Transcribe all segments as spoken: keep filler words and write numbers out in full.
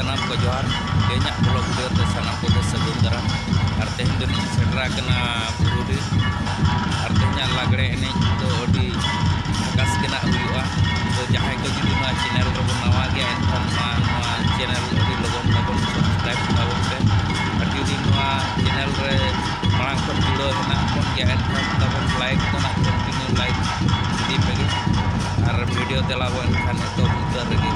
ᱥᱟᱱᱟᱢ ᱠᱚ ᱡᱚᱦᱟᱨ᱾ ᱛᱮᱦᱮᱧᱟᱜ vlog video ᱛᱮ ᱥᱟᱱᱟᱢ ᱠᱚᱜᱮ ᱥᱟᱹᱜᱩᱱ ᱫᱟᱨᱟᱢ᱾ ᱟᱨ ᱛᱮᱦᱮᱧ ᱫᱚ ᱞᱤᱧ ᱥᱮᱴᱮᱨ ᱟᱠᱟᱱᱟ ᱵᱩᱨᱩᱰᱤ᱾ ᱟᱨ ᱛᱮᱦᱮᱧᱟᱜ ᱞᱟᱜᱽᱲᱮ ᱮᱱᱮᱡ ᱫᱚ ᱟᱹᱰᱤ ᱡᱷᱟᱠᱟᱥ ᱜᱮ ᱱᱟᱜ ᱦᱩᱭᱩᱜᱼᱟ᱾ ᱛᱚ ᱡᱟᱦᱟᱸᱭ ᱠᱚ ᱡᱩᱫᱤ ᱱᱚᱣᱟ channel ᱨᱮᱵᱚᱱ ᱱᱟᱣᱟ ᱜᱮᱭᱟ, ᱮᱱᱠᱷᱟᱱ ᱢᱟ ᱱᱚᱣᱟ channel ᱟᱹᱰᱤ ᱞᱚᱜᱚᱱ ᱛᱟᱵᱚᱱ subscribe ᱛᱟᱵᱚᱱ ᱯᱮ᱾ ᱟᱨ ᱡᱩᱫᱤ ᱱᱚᱣᱟ channel ᱨᱮ ᱢᱟᱲᱟᱝ ᱠᱷᱚᱱ ᱡᱩᱲᱟᱹᱣ ᱦᱮᱱᱟᱜ ᱵᱚᱱ ᱜᱮᱭᱟ, ᱮᱱᱠᱷᱟᱱ ᱛᱟᱵᱚᱱ like ᱫᱚ ᱱᱟᱜ continue like ᱤᱫᱤ ᱯᱮᱜᱮ᱾ ᱟᱨ video ᱫᱮᱞᱟ ᱵᱚᱱ ᱮᱱᱠᱷᱟᱱ ᱮᱛᱚᱦᱚᱵ ᱩᱛᱟᱹᱨ ᱨᱮᱜᱮ᱾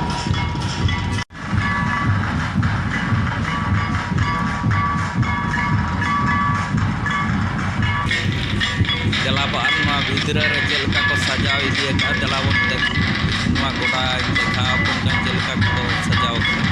ᱫᱮᱞᱟ ᱵᱚ ᱟᱨ ᱱᱚᱣᱟ ᱵᱷᱤᱛᱨᱤ ᱨᱮ ᱪᱮᱫ ᱞᱮᱠᱟ ᱠᱚ ᱥᱟᱡᱟᱣ ᱤᱫᱤ ᱟᱠᱟᱫᱼᱟ, ᱫᱮᱞᱟ ᱵᱚᱱ ᱫᱮᱠᱷ-, ᱱᱚᱣᱟ ᱜᱚᱰᱟᱧ ᱫᱮᱠᱷᱟᱣ ᱟᱵᱚᱱ ᱠᱟᱱ ᱪᱮᱫ ᱞᱮᱠᱟ ᱠᱚ ᱥᱟᱡᱟᱣ ᱟᱠᱟᱫᱼᱟ᱾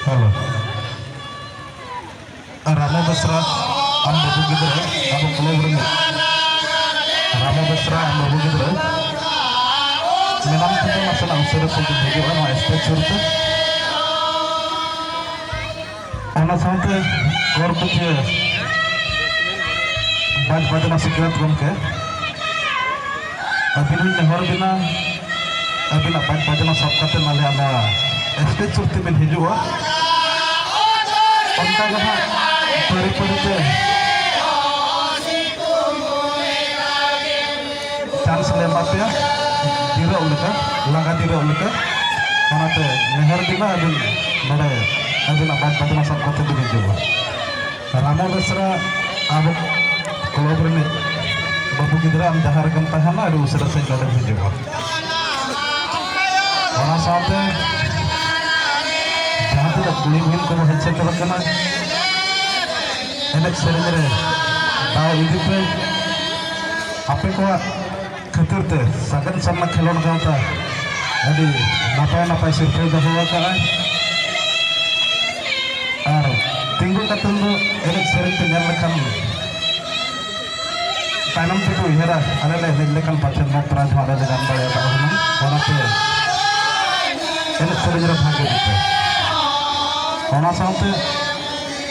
ᱦᱮᱞᱳ᱾ ᱨᱟᱢᱚ ᱵᱮᱥᱨᱟ, ᱟᱢ ᱵᱟᱹᱵᱩ ᱜᱤᱫᱽᱨᱟᱹ, ᱟᱵᱚ ᱠᱞᱟᱵᱽ ᱨᱤᱱᱤᱡ ᱨᱟᱢᱚ ᱵᱮᱥᱨᱟ, ᱟᱢ ᱵᱟᱹᱵᱩ ᱜᱤᱫᱽᱨᱟᱹ, ᱢᱮᱰᱟᱢ ᱴᱷᱮᱱ ᱱᱟᱥᱮᱱᱟᱜ ᱩᱥᱟᱹᱨᱟ ᱛᱮ ᱦᱤᱡᱩᱜᱼᱟ ᱱᱚᱣᱟ ᱥᱴᱮᱡᱽ ᱥᱩᱨ ᱛᱮ᱾ ᱚᱱᱟ ᱥᱟᱶᱛᱮ ᱠᱚᱨ ᱠᱩᱪᱤᱭᱟᱹ ᱵᱟᱡᱽ ᱵᱟᱡᱽᱱᱟ ᱥᱤᱠᱷᱱᱟᱹᱛ ᱜᱚᱢᱠᱮ, ᱟᱹᱵᱤᱱ ᱦᱚᱸᱧ ᱱᱮᱦᱚᱨ ᱵᱤᱱᱟ, ᱟᱹᱵᱤᱱᱟᱜ ᱵᱟᱡᱽ ᱵᱟᱡᱽᱱᱟ ᱥᱟᱵ ᱠᱟᱛᱮ ᱟᱞᱮᱭᱟᱜ ᱱᱚᱣᱟ ᱥᱴᱮᱡᱽ ᱥᱩᱨ ᱛᱮᱵᱤᱱ ᱦᱤᱡᱩᱜᱼᱟ᱾ ᱚᱱᱠᱟ ᱜᱮ ᱦᱟᱸᱜ ᱯᱟᱹᱨᱤ ᱯᱟᱹᱨᱤ ᱛᱮ ᱪᱟᱱᱥ ᱞᱮ ᱮᱢᱟ ᱯᱮᱭᱟ ᱡᱤᱨᱟᱹᱜ ᱞᱮᱠᱟ, ᱞᱟᱸᱜᱟ ᱡᱤᱨᱟᱹᱜ ᱞᱮᱠᱟ᱾ ᱚᱱᱟᱛᱮ ᱱᱮᱦᱚᱨ ᱵᱤᱱᱟ ᱟᱹᱵᱤᱱ ᱱᱚᱰᱮ ᱟᱹᱵᱤᱱᱟᱜ ᱵᱟᱡᱽ ᱵᱟᱡᱽᱱᱟ ᱥᱟᱵ ᱠᱟᱛᱮ ᱵᱤᱱ ᱦᱤᱡᱩᱜᱼᱟ᱾ ᱨᱟᱢᱚ ᱵᱮᱥᱨᱟ ᱟᱵᱚ ᱠᱞᱟᱵᱽ ᱨᱤᱱᱤᱡ ᱵᱟᱹᱵᱩ ᱜᱤᱫᱽᱨᱟᱹ, ᱟᱢ ᱡᱟᱦᱟᱸ ᱨᱮᱜᱮᱢ ᱛᱟᱦᱮᱱᱟ, ᱟᱹᱰᱤ ᱩᱥᱟᱹᱨᱟ ᱥᱟᱺᱦᱤᱡ ᱱᱚᱰᱮᱢ ᱦᱤᱡᱩᱜᱼᱟ᱾ ᱚᱱᱟ ᱥᱟᱶᱛᱮ ᱡᱟᱦᱟᱸ ᱛᱤᱱᱟᱹᱜ ᱠᱩᱲᱤ ᱵᱩᱦᱤᱱ ᱠᱚ ᱦᱮᱡ ᱥᱮᱴᱮᱨ ᱟᱠᱟᱱᱟ, ᱮᱱᱮᱡ ᱥᱮᱨᱮᱧ ᱨᱮ ᱫᱟᱣ ᱤᱫᱤ ᱯᱮ᱾ ᱟᱯᱮ ᱠᱚᱣᱟᱜ ᱠᱷᱟᱹᱛᱤᱨ ᱛᱮ ᱥᱟᱜᱮᱱ ᱥᱟᱨᱱᱟ ᱠᱷᱮᱞᱳᱰ ᱜᱟᱶᱛᱟ ᱟᱹᱰᱤ ᱱᱟᱯᱟᱭ ᱱᱟᱯᱟᱭ ᱥᱤᱨᱯᱟᱹᱭ ᱫᱚᱦᱚ ᱟᱠᱟᱫᱼᱟ᱾ ᱟᱨ ᱛᱤᱸᱜᱩ ᱠᱟᱛᱮᱫ ᱫᱚ ᱮᱱᱮᱡ ᱥᱮᱨᱮᱧ ᱯᱮ ᱧᱮᱞ ᱞᱮᱠᱷᱟᱱ ᱛᱟᱭᱱᱚᱢ ᱛᱮᱠᱚ ᱩᱭᱦᱟᱹᱨᱟ, ᱟᱞᱮ ᱞᱮ ᱮᱱᱮᱡ ᱞᱮᱠᱷᱟᱱ ᱯᱟᱪᱷᱮ ᱱᱚᱣᱟ ᱯᱨᱟᱭᱤᱡᱽ ᱦᱚᱸ ᱟᱞᱮ ᱞᱮ ᱧᱟᱢ ᱫᱟᱲᱮᱭᱟᱜᱼᱟ ᱦᱩᱱᱟᱹᱝ᱾ ᱚᱱᱟᱛᱮ ᱮᱱᱮᱡ ᱥᱮᱨᱮᱧ ᱨᱮ ᱵᱷᱟᱜᱽ ᱤᱫᱤ ᱯᱮ᱾ ᱚᱱᱟ ᱥᱟᱶᱛᱮ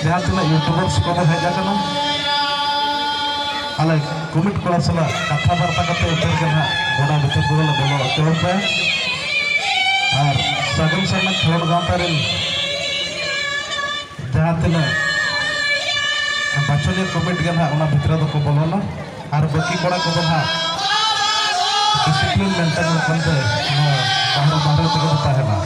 ᱡᱟᱦᱟᱸ ᱛᱤᱱᱟᱹᱜ ᱭᱩᱴᱩᱵᱟᱨᱥ ᱠᱚᱠᱚ ᱦᱮᱡ ᱟᱠᱟᱱᱟ, ᱟᱞᱮ ᱠᱚᱢᱤᱴ ᱠᱚᱲᱟ ᱥᱟᱞᱟᱜ ᱠᱟᱛᱷᱟ ᱵᱟᱨᱛᱟ ᱠᱟᱛᱮ ᱩᱛᱟᱹᱨ ᱜᱮ ᱱᱟᱦᱟᱜ ᱜᱚᱰᱟ ᱵᱷᱤᱛᱤᱨ ᱠᱚᱫᱚ ᱞᱮ ᱵᱚᱞᱚ ᱦᱚᱪᱚ ᱟᱯᱮᱭᱟ᱾ ᱟᱨ ᱥᱟᱹᱜᱩᱱ ᱥᱮᱨᱢᱟ ᱠᱷᱮᱞᱳᱰ ᱜᱟᱶᱛᱟ ᱨᱮᱱ ᱡᱟᱦᱟᱸ ᱛᱤᱱᱟᱹᱜ ᱵᱟᱪᱷᱚᱱᱤᱭᱟᱹ ᱠᱚᱢᱤᱴ ᱜᱮ ᱱᱟᱦᱟᱜ ᱚᱱᱟ ᱵᱷᱤᱛᱨᱤ ᱫᱚᱠᱚ ᱵᱚᱞᱚᱱᱟ᱾ ᱟᱨ ᱵᱟᱹᱠᱤ ᱠᱚᱲᱟ ᱠᱚᱫᱚ ᱱᱟᱦᱟᱜ ᱰᱤᱥᱤᱯᱞᱤᱱ ᱢᱮᱱᱴᱮᱱ ᱞᱮᱠᱟᱱ ᱛᱮ ᱱᱚᱣᱟ ᱵᱟᱦᱨᱮ, ᱵᱟᱦᱨᱮ ᱛᱮᱜᱮ ᱠᱚ ᱛᱟᱦᱮᱱᱟ᱾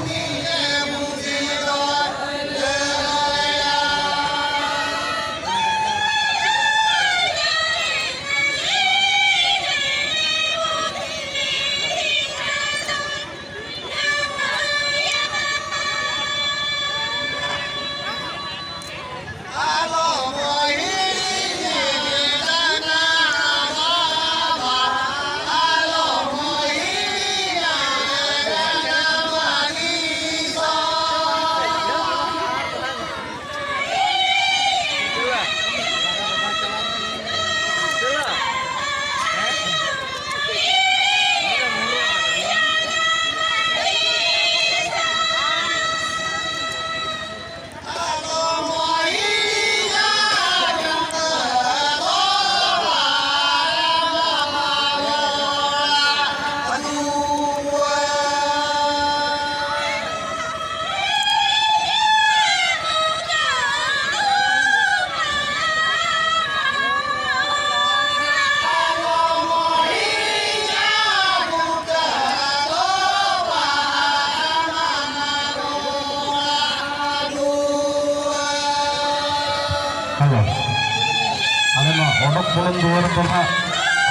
ᱟᱞᱮ ᱱᱚᱣᱟ ᱚᱰᱚᱠ ᱵᱚᱞᱚᱱ ᱫᱩᱣᱟᱹᱨ ᱨᱮᱫᱚ ᱱᱟᱦᱟᱜ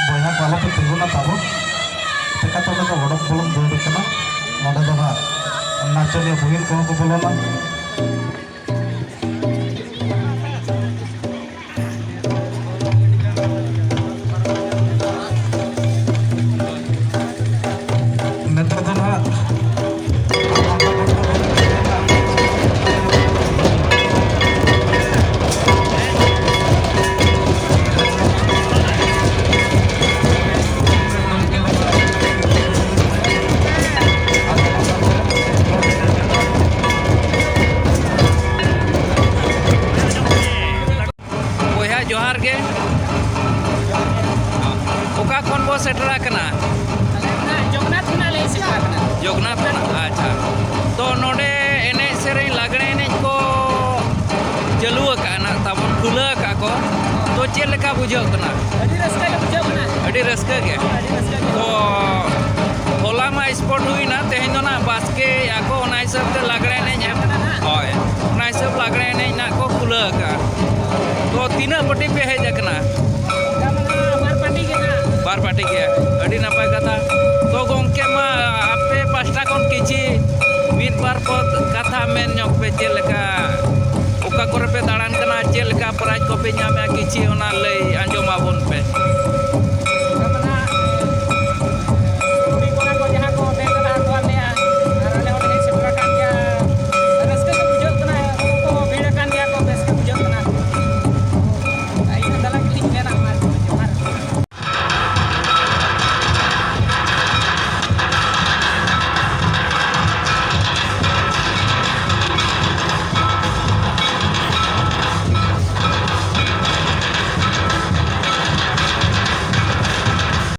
ᱵᱚᱭᱦᱟ ᱠᱚ ᱟᱞᱚᱯᱮ ᱛᱤᱸᱜᱩᱱᱟ ᱛᱟᱵᱚᱱ᱾ ᱪᱮᱠᱟᱛᱮ ᱚᱸᱰᱮ ᱫᱚ ᱚᱰᱚᱠ ᱵᱚᱞᱚᱱ ᱫᱩᱣᱟᱹᱨ ᱠᱟᱱᱟ᱾ ᱱᱚᱸᱰᱮ ᱫᱚ ᱱᱟᱦᱟᱜ ᱱᱟᱪᱚᱱᱤᱭᱟᱹ ᱵᱷᱩᱭᱟᱹᱝ ᱠᱚᱦᱚᱸ ᱠᱚ ᱵᱚᱞᱚᱱᱟ᱾ ᱱᱮᱛᱟᱨ ᱫᱚ ᱱᱟᱦᱟᱜ ᱵᱚᱭᱦᱟ ᱡᱚᱦᱟᱨ ᱜᱮ᱾ ᱚᱠᱟ ᱠᱷᱚᱱ ᱵᱚ ᱥᱮᱴᱮᱨ ᱟᱠᱟᱱᱟ? ᱟᱞᱮ ᱚᱱᱟ ᱡᱚᱜᱚᱱᱱᱟᱛᱷ ᱠᱷᱚᱱᱟᱜ ᱞᱮ ᱦᱤᱡᱩᱜ ᱠᱟᱱᱟ᱾ ᱡᱚᱜᱚᱱᱱᱟᱛᱷ ᱠᱷᱚᱱᱟᱜ, ᱟᱪᱪᱷᱟ᱾ ᱛᱚ ᱱᱚᱰᱮ ᱮᱱᱮᱡ ᱥᱮᱨᱮᱧ ᱞᱟᱜᱽᱲᱮ ᱮᱱᱮᱡ ᱠᱚ ᱪᱟᱹᱞᱩ ᱟᱠᱟᱫᱼᱟ ᱱᱟᱜ ᱛᱟᱵᱚᱱ, ᱠᱷᱩᱞᱟᱹᱣ ᱟᱠᱟᱫ ᱠᱚ᱾ ᱛᱚ ᱪᱮᱫ ᱞᱮᱠᱟ ᱵᱩᱡᱷᱟᱹᱜ ᱠᱟᱱᱟ? ᱟᱹᱰᱤ ᱨᱟᱹᱥᱠᱟᱹ ᱜᱮ ᱵᱩᱡᱷᱟᱹᱜ ᱠᱟᱱᱟ᱾ ᱟᱹᱰᱤ ᱨᱟᱹᱥᱠᱟᱹ ᱜᱮ? ᱦᱚᱸ, ᱟᱹᱰᱤ ᱨᱟᱹᱥᱠᱟᱹ ᱜᱮ᱾ ᱛᱚ ᱦᱚᱞᱟ ᱢᱟ ᱥᱯᱳᱨᱴ ᱦᱩᱭᱱᱟ, ᱛᱮᱦᱮᱧ ᱫᱚ ᱱᱟᱜ ᱵᱟᱥᱠᱮᱭᱮᱫᱼᱟ ᱠᱚ, ᱚᱱᱟ ᱦᱤᱥᱟᱹᱵ ᱛᱮ ᱞᱟᱜᱽᱲᱮ ᱮᱱᱮᱡ ᱮᱢ, ᱦᱳᱭ, ᱚᱱᱟ ᱦᱤᱥᱟᱹᱵ ᱞᱟᱜᱽᱲᱮ ᱮᱱᱮᱡ ᱱᱟᱜ ᱠᱚ ᱠᱷᱩᱞᱟᱹᱣ ᱟᱠᱟᱫᱼᱟ᱾ ᱛᱚ ᱛᱤᱱᱟᱹᱜ ᱯᱟᱹᱴᱤ ᱯᱮ ᱦᱮᱡ ᱟᱠᱟᱱᱟ? ᱚᱱᱠᱟ ᱢᱟ ᱱᱟᱜ ᱵᱟᱨ ᱯᱟᱹᱴᱤ ᱜᱮ ᱱᱟᱜ᱾ ᱵᱟᱨ ᱯᱟᱹᱴᱤ ᱜᱮ, ᱟᱹᱰᱤ ᱱᱟᱯᱟᱭ ᱠᱟᱛᱷᱟ᱾ ᱛᱚ ᱜᱚᱢᱠᱮ ᱢᱟ ᱟᱯᱮ ᱯᱟᱥᱴᱟ ᱠᱷᱚᱱ ᱠᱤᱪᱷᱤ ᱢᱤᱫ ᱵᱟᱨ ᱯᱚᱫ ᱠᱟᱛᱷᱟ ᱢᱮᱱ ᱧᱚᱜ ᱯᱮ, ᱪᱮᱫ ᱞᱮᱠᱟ, ᱚᱠᱟ ᱠᱚᱨᱮ ᱯᱮ ᱫᱟᱬᱟᱱ ᱠᱟᱱᱟ, ᱪᱮᱫ ᱞᱮᱠᱟ ᱯᱨᱟᱭᱤᱡᱽ ᱠᱚᱯᱮ ᱧᱟᱢᱮᱜᱼᱟ, ᱠᱤᱪᱷᱤ ᱚᱱᱟ ᱞᱟᱹᱭ ᱟᱸᱡᱚᱢ